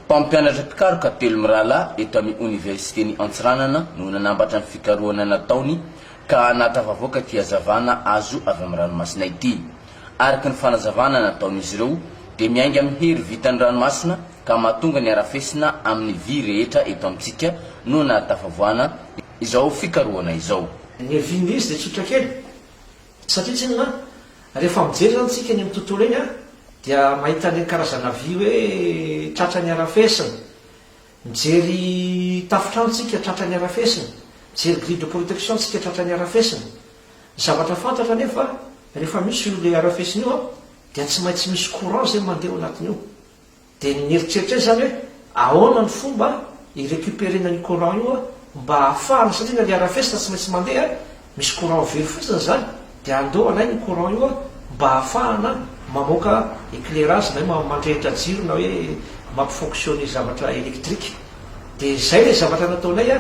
Mpampianatra mpikaroka telo mirahalahy eto amin'ny oniversiten'i Antsiranana no nanambatra ny fikarohana nataony ka nahatafavoaka ity hazavana azo avy amin'ny ranomasina ity. Araka ny fanazavana nataon'izy ireo dia miainga amin'ny hery vitan'ny ranomasina ka mahatonga ny harafesina amin'ny vy rehetra eto amintsika no nahatafavoahana izao fikarohana izao. Ny avis-n'izy izy dia tsotra kely, satria tsinona rehefa mijery izany tsika eny amin'ny tontolo eny dia mahita an'ireny karazana vy hoe tratran'ny harafesina, mijery tafontrano tsika tratran'ny harafesina, mijery grille de protection tsika tratran'ny harafesina. Ny zavatra fantatra anefa rehefa misy io le harafesina io dia tsy maintsy misy courant izay mandeha ao anatin'io. Dia ny eritreritra izany hoe ahoana ny fomba hi-recuperer-na an'io courant io mba hahafahana, satria na le harafesina tsy maintsy mandeha, misy courant very fotsiny izany, dia andao alaina io courant io mba hahafahana mamoaka éclairage na hoe mandrehitra jiro na hoe mampi-fonctionner zavatra électrique. Dia izay ilay zavatra nataonay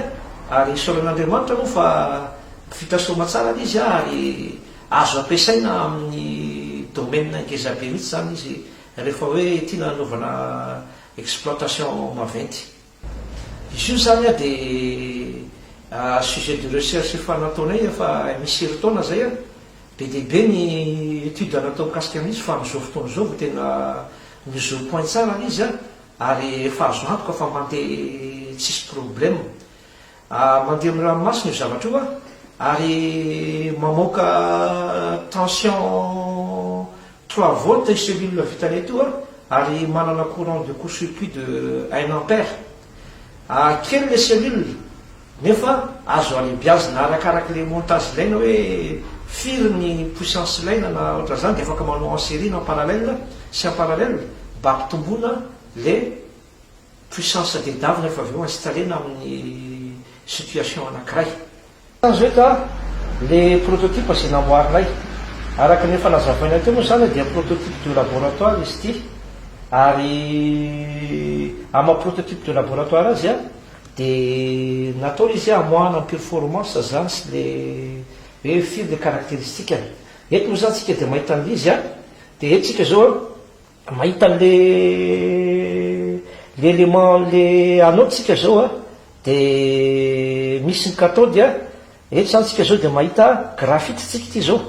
ary isaorana Andriamanitra moa fa vita soamatsara ilay izy ary azo ampiasaina amin'ny domaine ngezabe mihitsy izany izy Rehefa hoe tiana hanaovana exploitation maventy. Izy io izany dia sujet de recherche efa nataonay efa misy herintaona izay. Be dia be ny étude natao mikasika an'izy fa amin'izao fotoana izao vao tena mise au point tsara ilay izy ary efa azo antoka fa mandeha tsisy problème. Mandeha amin'ny ranomasina io zavatra io ary mamoaka tension trois volts io cellule vitanay ito ary manana courant de court circuit de un ampère. Kely ilay cellule nefa azo alebiazina arakaraka ilay montage ilaina hoe firy ny puissance ilaina na ohatran'izany dia afaka manao en série na en parallèle sy en parallèle mba hampitomboana ilay Puissance tadiavina rehefa avy eo installer-na amin'ny situation anankiray. Zany hoe ka le prototype izay namboarinay. Araka ny efa nazavaina teo moa izany dia prototype de laboratoire izy ity. Ary amin'ny maha prototype de laboratoire azy dia natao izy hamoahana ny performance izany sy le hoe firy le caractéristique-ny. Eto moa izany tsika dia mahita an'ilay izy dia eto tsika izao Mahita an'le le élément le anode tsika zao a, de misy ny cathode a, eto zany tsika zao de mahita graphite tsika ity zao,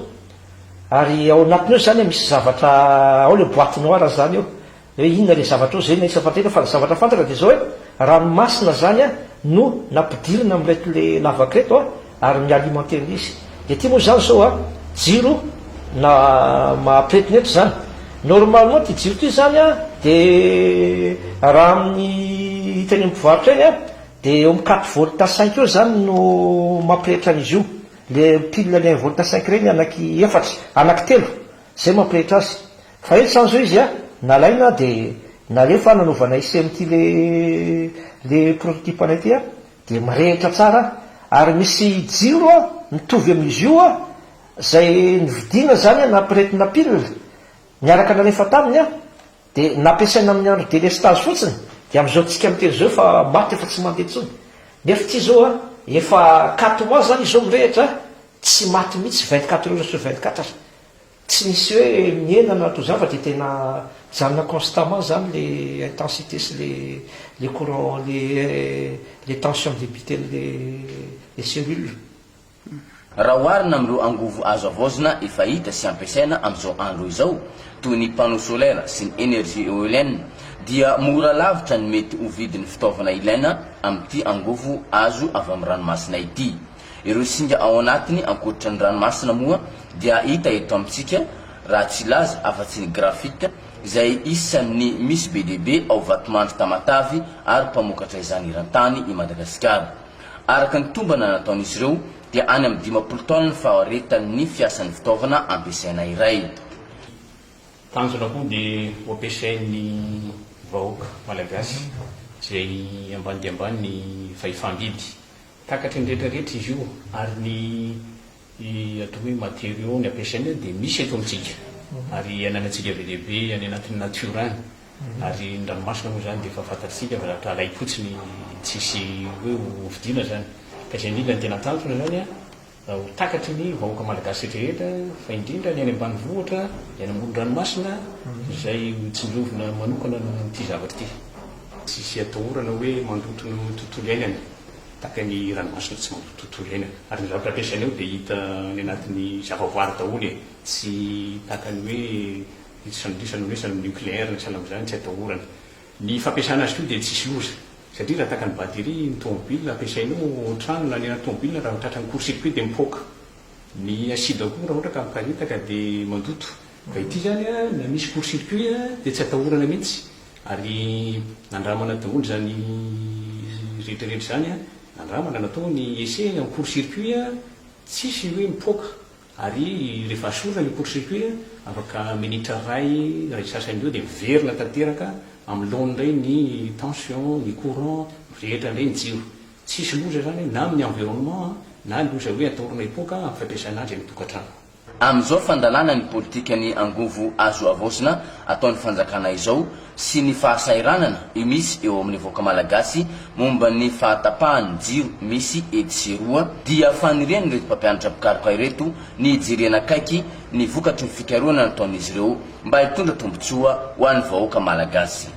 ary ao anatiny ao zany misy zavatra ao le boite noire zany eo, hoe inona le zavatra ao zay no efa fantatra fa ny zavatra fantatra de zao hoe ranomasina zany a no nampidirina amin'ireto le lavaka ireto a, ary mi-alimenter an'ilay izy. Dia ity moa izany izao a, jiro na maha-pretina eto izany. Normalement ity jiro ity izany a, dia raha amin'ny hita eny amin'ny mpivarotra eny a, dia eo amin'ny quatre volts cinq eo izany no mampirehitra an'izy io. Ilay pile ilay un volt cinq ireny anaky efatra, anaky telo, izay mampirehitra azy. Fa eto izany izao izy a, nalaina dia nalefa nanaovana essai amin'ity le le prototype anay ity a, Dia mirehitra tsara ary misy jiro mitovy amin'izy io izay novidiana izany nampiretina pile niaraka nalefa taminy dia nampiasaina amin'ny andro délestage fotsiny dia amin'izao tsika miteny izao efa maty efa tsy mandeha intsony nefa ity izao efa quatre mois izany izy izao mirehitra tsy maty mihitsy 24 heures sur 24. Tsy misy hoe mihena na toa izany fa dia tena mijanona constamment izany le intensité sy le le courant le le tension débitée-n'le le cellule. Raha oharina amin'ireo angovo azo havaozina efa hita sy ampiasaina amin'izao andro izao, toy ny panneau solaire sy ny énergie éolienne, dia mora lavitra ny mety ho vidin'ny fitaovana ilaina amin'ity angovo azo avy amin'ny ranomasina ity. Ireo singa ao anatiny ankoatra ny ranomasina moa dia hita eto amintsika raha tsy hilaza afa-tsy ny graphite izay isan'ny misy be dia be ao Vatomandry Tamatave ary mpamokatra izany eran-tany i Madagasikara. Araka ny tombana nataon'izy ireo dia any amin'ny 50 taona ny faharetan'ny fiasan'ny fitaovana ampiasaina iray. Tanjona koa dia ho ampiasain'ny vahoaka malagasy izay ambany dia ambany ny fahefam-bidy. Takatry ny rehetra rehetra izy io ary ny atao hoe matériaux ny ampiasaina dia misy eto amintsika ary iainanantsika be dia be any anatin'ny natiora any ary ny ranomasina moa izany dia efa fantatsika fa zavatra alaim-potsiny tsisy hoe ho vidiana izany ka izay indrindra ny tena tanjona izany an ho takatry ny vahoaka malagasy rehetra fa indrindra ny any ambanivohitra ny any amoron-dranomasina izay ho tsinjovina manokana noho ity zavatra ity. Tsisy atahorana hoe mandoto ny tontolo iainana, tahaka ny ranomasina tsy mandoto tontolo iainana. Ary ny zavatra ampiasaina eo dia hita any anatin'ny zavaboary daholo e! Tsy tahaka ny hoe isan'isany hoe nucléaire na sahala amin'izany, tsy atahorana. Ny fampiasana azy koa dia tsisy loza satria raha tahaka ny batterie ny tomobile ampiasainao ao an-trano na ny anaty tomobile raha tratran'ny court circuit dia mipoaka. Ny acide koa raha ohatra ka miparitaka dia mandoto. Fa ity izany na misy court circuit dia tsy atahorana mihitsy ary nandramana daholo izany rehetra rehetra izany, nandramana natao ny essai en court circuit tsisy hoe mipoaka. Ary rehefa asorina ny court circuit, afaka minitra iray, iray sasany eo dia miverina tanteraka amin'ny laoniny indray ny tension, ny courant, mirehitra indray ny jiro. Tsisy loza izany na amin'ny environnement na loza hoe atahorana hipoaka amin'ny fampiasana azy any an-tokantrano. Amin'izao fandalana ny politikan'ny angovo azo havaozina ataon'ny fanjakana izao sy ny fahasahiranana misy eo amin'ny vahoaka malagasy momba ny fahatapahan'ny jiro misy etsy sy eroa dia fanirian'ireto mpampianatra mpikaroka ireto ny hijerena akaiky ny vokatry ny fikarohana nataon'izy ireo mba hitondra tombontsoa ho an'ny vahoaka malagasy.